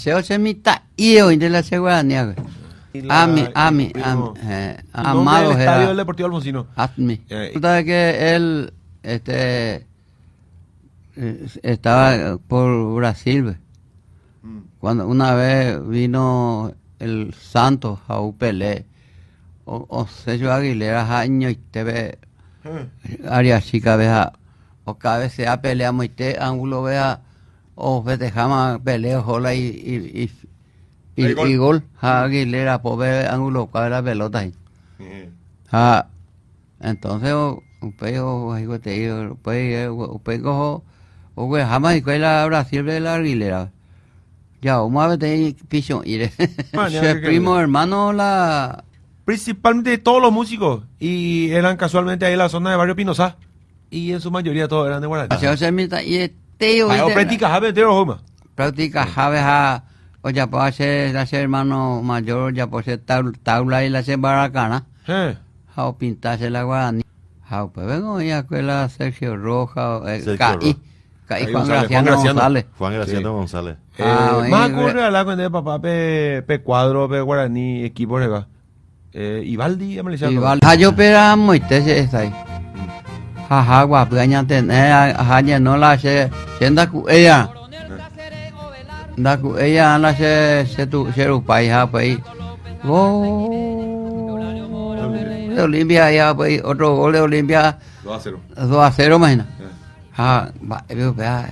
Che che mitã'i oĩnte la che guaraniape. Ami, ami, ami. Eh, amado el estadio del Deportivo Alfonsino. Azmi. Eh, Resulta que él este eh, estaba por Brasil. Mm. Cuando una vez vino el Santos a Pelé, o, o Sergio Aguilera ha añoiteve eh. área chica vea o cabecea pelea moite ángulo vea Ofesteháma Pelé oho la igol ha Aguilera pópe ángulo kuápe la pelota hína. Ha entonces upéi oheguetei upéi upéi oho ogueraháma hikuái la Brasilpe la Aguilera. Jaúma peteĩ picho'íre. Che primo hermano la Principalmente todos los músicos y eran casualmente ahí en la zona de Barrio Pinosá. Y en su mayoría todos eran de Guaraní. Che che mitã'iete Ha'e opracticahápe entero ohóma. Practicahápe ha ojapo che la che hermano mayor ojapo che taula y la che mbarakarã. Héẽ. Ha opinta che la guarani. Ha upépe oĩ va'ekue la Sergio Rojas, eh, Ka'i, Ka'i Juan Graciano González. Juan Graciano González. Ah, eh, más acuerdo con papá pe, pe cuadro pe guaraní equipo rega. Eh, Ivaldi, Ivaldi. Ha jopera moite che esai. Ha ha guapy añantene ha ñeno la che che ndaku'éia. Ndaku'éia la che che tu che rupái ha upéi gol de Olimpia ha upéi otro gol de Olimpia 2 a 0. 2 a 0 imagina. Ha mba'épe upéva.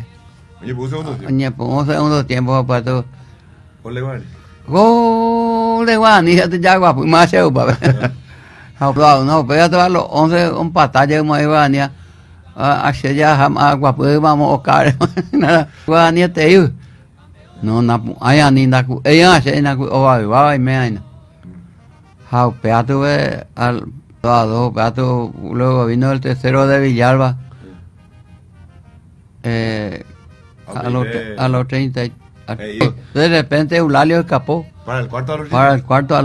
Oñepyrũ segundo tiempo. Oñepyrũ segundo tiempo ha upéva Gol de Guarani. Gol de Guarani ha tujaguapy ma che upépe. Ha upéva no upéva a los 11 ompata jey ma Guarani ha che ja aguapy mamo okáre. Guarani etei. No napu'ãi ani ndaku'éi che ndaku'ovavéva aime aína. Ha upéva tuve al 2 a 2 upéva tu luego vino el tercero de Villalba. Eh, a los, a los 30 de repente Eulalio escapó. Para el cuarto a los, para el cuarto a los.